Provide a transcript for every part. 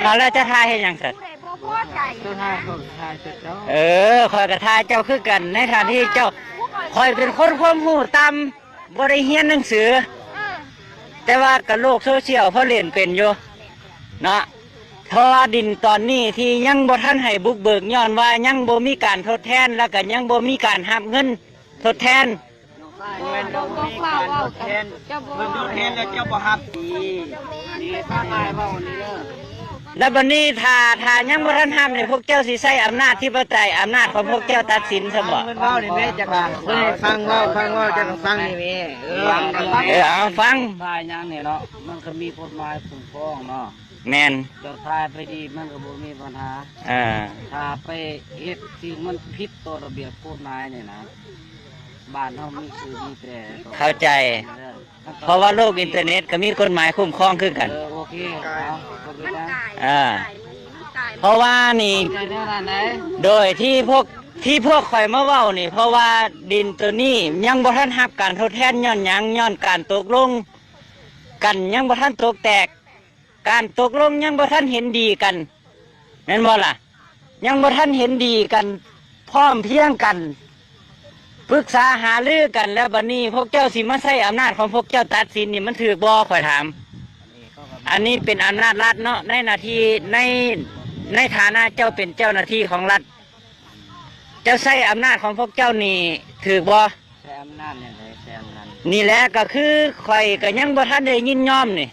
ເອົາ ແລ້ວຈະຖ່າຍເຮັດຫຍັງຊັ້ນ? ເຈົ້າຖ່າຍ ຂ້ອຍກໍຖ່າຍເຈົ້າ. ເອີ ຂ້ອຍກໍຖ່າຍເຈົ້າຄືກັນ ໃນຖານທີ່ເຈົ້າ ຂ້ອຍເປັນຄົນຄວາມຮູ້ຕ່ຳ ບໍ່ໄດ້ຮຽນໜັງສື ເອີ ແຕ່ວ່າກໍໂລກໂຊຊຽວພໍຫຼິ້ນເປັນຢູ່ເນາະ. ເພາະວ່າດິນຕອນນີ້ທີ່ຍັງບໍ່ທັນໃຫ້ບຸກເບີກ ຍ້ອນວ່າຍັງບໍ່ມີການທົດແທນ ແລ້ວກໍຍັງບໍ່ມີການຮັບເງິນທົດແທນ. ບໍ່ແມ່ນບໍ່ມີການທົດແທນ ເພິ່ນທົດແທນແລ້ວເຈົ້າບໍ່ຮັບ ນີ້ຟັງອ້າຍເວົ້ານີ້ເດີ. ແລ້ວບັດນີ້ຖ້າ ຖ້າຍັງບໍ່ທັນຮັບນີ້ ພວກເຈົ້າຊິໃຊ້ອຳນາດທິປະໄຕ ອຳນາດຂອງພວກເຈົ້າຕັດສິນຊະບໍ? ເພິ່ນເວົ້ານີ້ແມ່ ຈັກວ່າເພິ່ນໃຫ້ຟັງເວົ້າ ຟັງເວົ້າ ເຈົ້າກໍຟັງນີ້ແມ່. ເອີ ເອີ ເອົາຟັງ ຖ່າຍຫຍັງນີ້ເນາະ ມັນກໍມີກົດໝາຍຄຸ້ມຄອງເນາະ. ແມ່ນ ເຈົ້າຖ່າຍໄປດີມັນກໍບໍ່ມີບັນຫາ. ເອີ ຖ້າໄປເຮັດສິ່ງມັນຜິດຕໍ່ລະບຽບກົດໝາຍນີ້ນະ ບ້ານເຮົາມີຄືມີແຕ່ ເຂົ້າໃຈ ເອີ ເພາະວ່າໂລກອິນເຕີເນັດກໍມີກົດໝາຍຄຸ້ມຄອງຄືກັນ. ເອີ ໂອເຄ ເອົາ ບໍ່ເປັນຫຍັງ. ເອີ ເພາະວ່ານີ້ ເຂົ້າໃຈແນວນັ້ນໃດ໋ ໂດຍທີ່ພວກ ທີ່ພວກຂ້ອຍມາເວົ້ານີ້ ເພາະວ່າດິນໂຕນີ້ຍັງບໍ່ທັນຮັບການທົດແທນ ຍ້ອນຫຍັງ? ຍ້ອນການຕົກລົງກັນຍັງບໍ່ທັນຕົກແຕກ ການຕົກລົງຍັງບໍ່ທັນເຫັນດີກັນ ແມ່ນບໍ່ລະ? ຍັງບໍ່ທັນເຫັນດີກັນ ພ້ອມພຽງກັນ ປຶກສາຫາລືກັນ ແລ້ວບັດນີ້ພວກເຈົ້າຊິມາໃຊ້ອຳນາດຂອງພວກເຈົ້າຕັດສິນນີ້ ມັນຖືກບໍ່? ຂ້ອຍຖາມ. ອັນນີ້ເປັນອຳນາດລັດເນາະ ໃນໜ້າທີ່ ໃນ ໃນຖານະເຈົ້າເປັນເຈົ້າໜ້າທີ່ຂອງລັດ ເຈົ້າໃຊ້ອຳນາດຂອງພວກເຈົ້ານີ້ຖືກບໍ່? ໃຊ້ອຳນາດແນວໃດ? ໃຊ້ອຳນາດ ນີ້ແຫຼະ ກໍຄືຂ້ອຍກໍຍັງບໍ່ທັນໄດ້ຍິນຍອມນີ້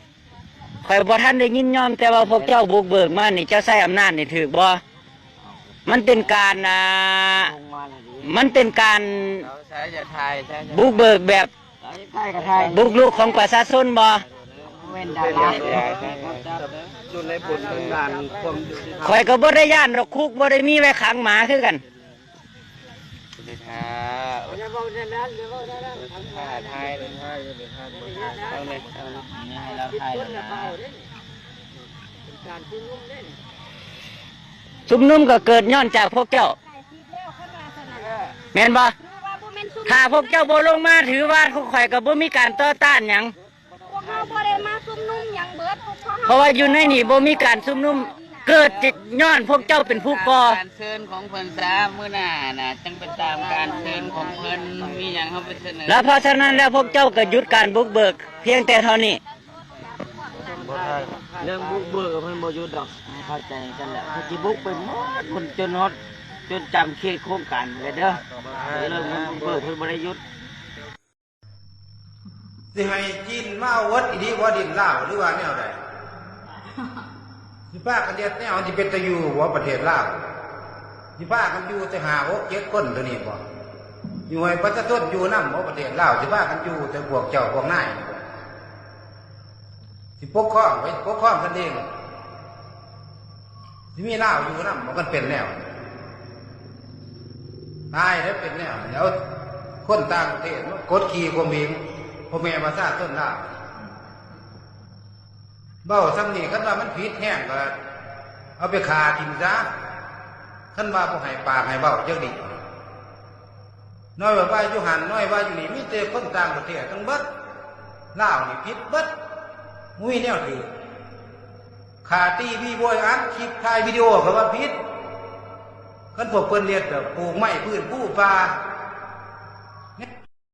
ຂ້ອຍບໍ່ທັນໄດ້ຍິນຍອມ ແຕ່ວ່າພວກເຈົ້າບຸກເບີກມານີ້ ເຈົ້າໃຊ້ອຳນາດນີ້ຖືກບໍ່? ມັນເປັນການ ອ່າ ມັນເປັນການບຸກເບີກແບບບຸກລຸກຂອງປະຊາຊົນບໍ່? ຂ້ອຍກໍບໍ່ໄດ້ຢ້ານດອກ ຄຸກບໍ່ໄດ້ມີໄວ້ຂັງໝາຄືກັນ. ຊຸມນຸມກໍເກີດຍ້ອນຈາກພວກເຈົ້າ ແມ່ນບໍ່? ຖ້າພວກເຈົ້າບໍ່ລົງມາ ຖືວ່າພວກຂ້ອຍກໍບໍ່ມີການຕໍ່ຕ້ານຫຍັງ. ພວກເຮົາບໍ່ໄດ້ມາຊຸມນຸມຫຍັງເບິດ ພວກເຮົາ ເພາະວ່າຢູ່ໃນນີ້ບໍ່ມີການຊຸມນຸມ ເກີດຈາກຍ້ອນພວກເຈົ້າເປັນຜູ້ກໍ່. ການເຊີນຂອງເພິ່ນຊະ ມື້ໜ້ານະ ຈັ່ງໄປຕາມການເຊີນຂອງເພິ່ນ ມີຫຍັງເຮົາໄປສະເໜີ. ແລ້ວເພາະສະນັ້ນແລ້ວ ພວກເຈົ້າກໍຢຸດການບຸກເບີກພຽງແຕ່ເທົ່ານີ້. ເລື່ອງບຸກເບີກເພິ່ນບໍ່ຢຸດດອກ ເຂົ້າໃຈກັນແລ້ວ ເພິ່ນຊິບຸກໄປໝົດ ຄົນຈົນຮອດ ຈົນຈຳເຂດໂຄງການໄປເດີ. ເລື່ອງບຸກເບີກເພິ່ນບໍ່ໄດ້ຢຸດ. ຊິໃຫ້ຈີນມາເອົາເບິດອີ່ຫຼີບໍ່ ດິນລາວ ຫຼືວ່າແນວໃດ? ຊິພາກັນເຮັດແນວ ມັນຊິເປັນຕາຢູ່ບໍ່ປະເທດລາວ? ຊິພາກັນຢູ່ແຕ່ຫ້າຫົກເຈັດຄົນເທົ່ານີ້ບໍ່? ຢູ່ໃຫ້ປະຊາຊົນຢູ່ນຳບໍ່ປະເທດລາວ? ຊິພາກັນຢູ່ແຕ່ພວກເຈົ້າພວກນາຍນີ້ບໍ່? ຊິປົກຄອງໄປ ປົກຄອງກັນເອງ ຊິມີລາວຢູ່ນຳບໍ່ ຄັນເປັນແນວ ຕາຍແລ້ວເປັນແນວ ແລ້ວຄົນຕ່າງປະເທດມາກົດຂີ່ຂົ່ມເຫງພໍ່ແມ່ປະຊາຊົນລາວ. ເວົ້າຊ່ຳນີ້ ຄັນວ່າມັນຜິດແຮງກໍເອົາໄປຂ້າຖິ້ມຊະ ຄັນວ່າບໍ່ໃຫ້ປາກໃຫ້ເວົ້າຈັກດີ້. ນ້ອຍວ່າຢູ່ຫັ້ນ ນ້ອຍວ່າຢູ່ນີ້ ມີແຕ່ຄົນຕ່າງປະເທດທັງເບິດ ລາວນີ້ຜິດເບິດ ບໍ່ມີແນວຖືກ. ຂ້າຕີວີໂວຍອັດຄລິບ ຖ່າຍວິດີໂອກໍວ່າຜິດ. ຄັນພວກເພິ່ນເຮັດ ປູກໄມ້ພື້ນພູປ່າ